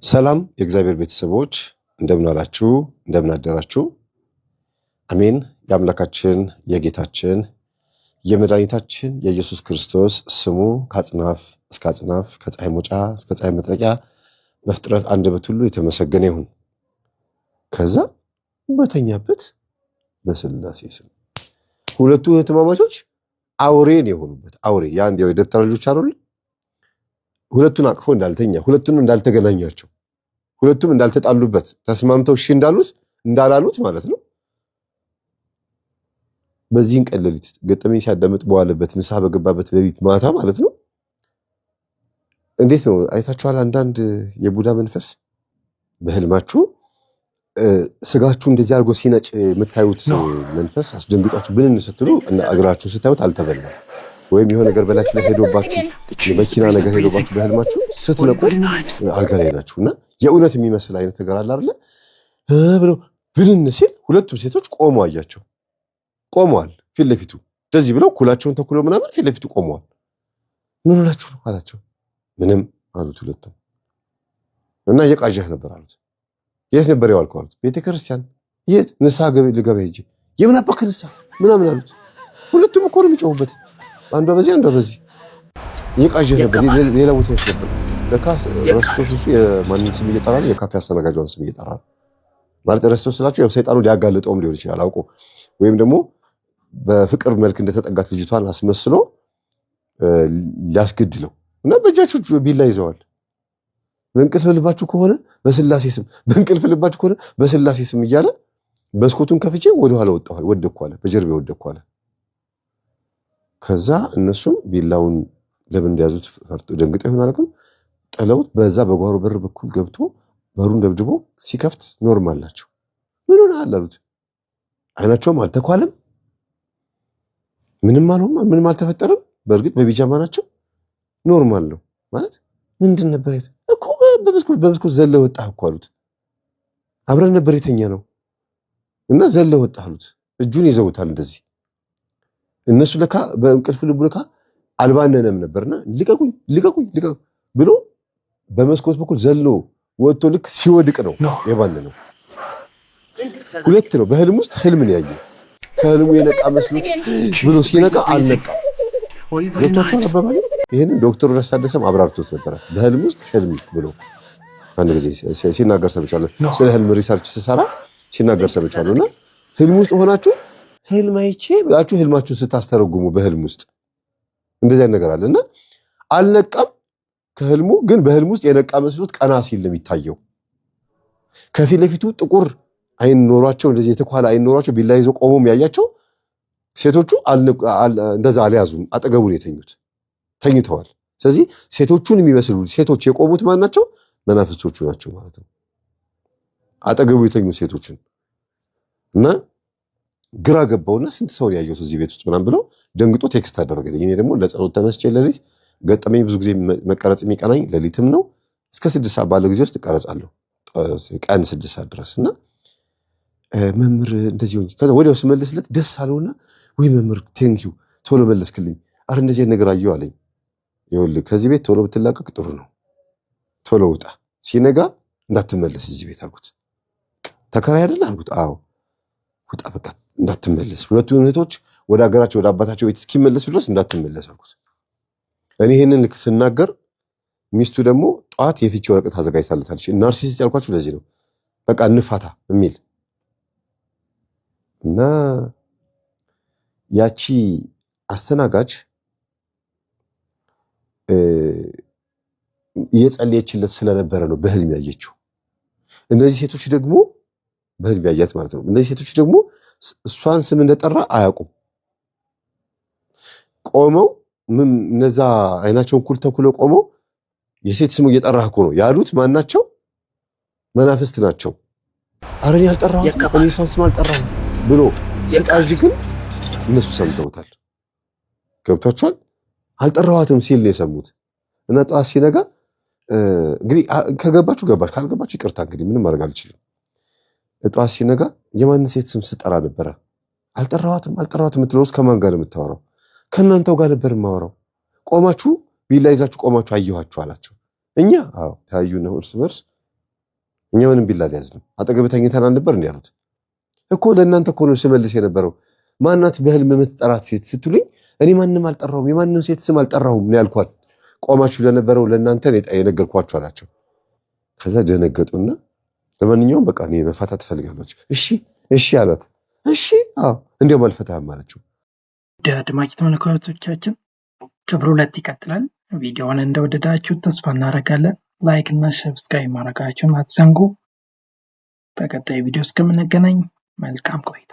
ሰላም የእግዚአብሔር ቤተሰቦች እንደምን አላችሁ? እንደምን አደራችሁ? አሜን። የአምላካችን የጌታችን የመድኃኒታችን የኢየሱስ ክርስቶስ ስሙ ከአጽናፍ እስከ አጽናፍ፣ ከፀሐይ መውጫ እስከ ፀሐይ መጥለቂያ በፍጥረት አንደበት ሁሉ የተመሰገነ ይሁን። ከዛ በተኛበት በስላሴ ስም ሁለቱ እህትማማቾች አውሬን የሆኑበት፣ አውሬ የአንድ የደብተራ ልጆች አይደሉ? ሁለቱን አቅፎ እንዳልተኛ፣ ሁለቱን እንዳልተገናኛቸው፣ ሁለቱም እንዳልተጣሉበት፣ ተስማምተው እሺ እንዳሉት እንዳላሉት ማለት ነው። በዚህን ቀን ሌሊት ገጠመኝ ሲያዳምጥ በዋለበት፣ ንስሐ በገባበት ሌሊት ማታ ማለት ነው። እንዴት ነው አይታችኋል? አንዳንድ የቡዳ መንፈስ በህልማችሁ ስጋችሁ እንደዚህ አድርጎ ሲነጭ የምታዩት መንፈስ አስደንግጧችሁ ብንን ስትሉ እና እግራችሁ ስታዩት አልተበላም፣ ወይም የሆነ ነገር በላችሁ ላይ ሄዶባችሁ፣ የመኪና ነገር ሄዶባችሁ በህልማችሁ ስትነቁ አልጋ ላይ ናችሁ እና የእውነት የሚመስል አይነት ነገር አለ አይደለ? ብሎ ብንን ሲል ሁለቱም ሴቶች ቆመው አያቸው። ቆመዋል ፊት ለፊቱ እንደዚህ ብለው ኩላቸውን ተኩለው ምናምን ፊት ለፊቱ ቆመዋል። ምን ሆናችሁ ነው አላቸው። ምንም አሉት ሁለቱም። እና እየቃዠህ ነበር አሉት። የት ነበር የዋልከው አሉት። ቤተክርስቲያን። የት? ንስሐ ልገባ ሄጄ። የምን አባክህ ንስሐ ምናምን አሉት። ሁለቱም እኮ ነው የሚጮሁበት። አንዷ በዚህ አንዷ በዚህ። እየቃዠህ ነበር። ሌላ ቦታ የት ነበር? ለካ ረስቶት እሱ የማንን ስም እየጠራ ነው? የካፌ አስተናጋጇን ስም እየጠራ ነው። ማለት ረስቶት ስላቸው ያው ሰይጣኑ ሊያጋልጠውም ሊሆን ይችላል አውቆ፣ ወይም ደግሞ በፍቅር መልክ እንደተጠጋት ልጅቷን አስመስሎ ሊያስገድለው እና በእጃቸው ቢላ ይዘዋል። በእንቅልፍ ልባችሁ ከሆነ በስላሴ ስም፣ በእንቅልፍ ልባችሁ ከሆነ በስላሴ ስም እያለ መስኮቱን ከፍቼ ወደኋላ ወጣሁ፣ ወደኩ አለ፣ በጀርቤ ወደኩ አለ። ከዛ እነሱም ቢላውን ለምን እንደያዙት ፈርቶ ደንግጠው ይሆናል ግን ጥለውት በዛ በጓሮ በር በኩል ገብቶ በሩን ደብድቦ ሲከፍት normal ናቸው። ምን ሆነሃል አሉት። አይናቸውም አልተኳለም፣ ምንም አልሆንም፣ ምንም አልተፈጠረም። በእርግጥ በቢጃማ ናቸው፣ normal ነው ማለት። ምንድን ነበር እኮ በመስኮት ዘለህ ወጣህ እኮ አሉት። አብረን ነበር የተኛ ነው እና ዘለህ ወጣህ አሉት። እጁን ይዘውታል እንደዚህ። እነሱ ለካ በእንቅልፍ ልቡ ለካ አልባነነም ነበርና ልቀቁኝ፣ ልቀቁኝ፣ ልቀቁኝ ብሎ በመስኮት በኩል ዘሎ ወጥቶ ልክ ሲወድቅ ነው የባነነው። ሁለት ነው፣ በህልም ውስጥ ህልም ነው ያየው። ከህልሙ የነቃ መስሎት ብሎ ሲነቃ አልነቃም። ገብቷቸዋል አባባሌ? ይህንን ዶክተሩ ታደሰም አብራርቶት ነበረ። በህልም ውስጥ ህልም ብሎ አንድ ጊዜ ሲናገር ሰምቻለሁ። ስለ ህልም research ስሰራ ሲናገር ሰምቻለሁ። እና ህልም ውስጥ ሆናችሁ ህልም አይቼ ብላችሁ ህልማችሁን ስታስተረጉሙ በህልም ውስጥ እንደዚህ አይነት ነገር አለ እና አልነቃም ከህልሙ፣ ግን በህልም ውስጥ የነቃ መስሎት ቀና ሲል ነው የሚታየው። ከፊት ለፊቱ ጥቁር አይን ኖሯቸው፣ እንደዚህ የተኳለ አይን ኖሯቸው ቢላ ይዘው ቆመው የሚያያቸው ሴቶቹ እንደዛ አልያዙም። አጠገቡ ነው የተኙት፣ ተኝተዋል። ስለዚህ ሴቶቹን የሚመስሉ ሴቶች የቆሙት ማን ናቸው? መናፍስቶቹ ናቸው ማለት ነው። አጠገቡ የተኙ ሴቶችን እና ግራ ገባውና ስንት ሰው ያየሁት እዚህ ቤት ውስጥ ምናምን ብለው ደንግጦ text አደረገልኝ። እኔ ደግሞ ለጸሎት ተነስቼ ሌሊት ገጠመኝ ብዙ ጊዜ መቀረጽ የሚቀናኝ ሌሊትም ነው። እስከ 6 ሰዓት ባለው ጊዜ ውስጥ እቀረጻለሁ፣ ቀን 6 ሰዓት ድረስ። እና መምህር እንደዚህ ሆኜ፣ ከዛ ወዲያው ስመልስለት ደስ አለውና ወይ መምህር thank you ቶሎ መለስክልኝ፣ አረ እንደዚህ አይነት ነገር አየሁ አለኝ። ይኸውልህ ከዚህ ቤት ቶሎ ብትላቀቅ ጥሩ ነው፣ ቶሎ ውጣ፣ ሲነጋ እንዳትመለስ እዚህ ቤት አልኩት። ተከራይ አይደል አልኩት። አዎ ውጣ በቃ እንዳትመለስ፣ ሁለቱ እህቶች ወደ ሀገራቸው ወደ አባታቸው ቤት እስኪመለሱ ድረስ እንዳትመለስ አልኩት። እኔ ይህንን ልክ ስናገር ሚስቱ ደግሞ ጠዋት የፍቺ ወረቀት አዘጋጅታለታለች። Narcissist ያልኳችሁ ለዚህ ነው። በቃ እንፋታ የሚል። እና ያቺ አስተናጋጅ እየጸለየችለት ስለነበረ ነው በህልም ያየችው። እነዚህ ሴቶች ደግሞ በህልም ያያት ማለት ነው። እነዚህ ሴቶች ደግሞ እሷን ስም እንደጠራ አያውቁም። ቆመው ምን እነዛ አይናቸውን ኩል ተኩለው ቆመው የሴት ስሙ እየጠራህ እኮ ነው ያሉት። ማን ናቸው? መናፍስት ናቸው። ኧረ እኔ አልጠራሁትም፣ እኔ እሷን ስም አልጠራሁም ብሎ ሲቃዥ ግን እነሱ ሰምተውታል። ገብቷቸዋል። አልጠራኋትም ሲል ነው የሰሙት። እና ጠዋት ሲነጋ እንግዲህ ከገባችሁ ገባችሁ፣ ካልገባችሁ ይቅርታ፣ እንግዲህ ምንም ማድረግ አልችልም። ጠዋት ሲነጋ የማንን ሴት ስም ስጠራ ነበረ? አልጠራኋትም አልጠራኋትም የምትለው ከማን ጋር ነው የምታወራው? ከእናንተው ጋር ነበር የማወራው። ቆማችሁ ቢላ ይዛችሁ ቆማችሁ አየኋችሁ አላቸው። እኛ አዎ ተያዩ ነው እርስ በርስ። እኛ ምንም ቢላ አልያዝንም። አጠገብህ ተኝተን አልነበር እንዲ አሉት። እኮ ለእናንተ እኮ ነው ስመልስ የነበረው። ማናት በህልም የምትጠራት ሴት ስትሉኝ እኔ ማንም አልጠራሁም፣ የማንም ሴት ስም አልጠራሁም ነው ያልኳት። ቆማችሁ ለነበረው ለእናንተ የነገርኳችሁ አላቸው። ከዛ ደነገጡና ለማንኛውም በቃ እኔ መፋታት እፈልጋለሁ። እሺ እሺ አሏት። እሺ አዎ፣ እንዲያውም አልፈታህም አለችው። አድማጭ ተመልካቾቻችን ክፍል ሁለት ይቀጥላል። ቪዲዮውን እንደወደዳችሁት ተስፋ እናደርጋለን። Like እና subscribe ማድረጋችሁን አትዘንጉ። በቀጣይ ቪዲዮ እስከምንገናኝ መልካም ቆይታ።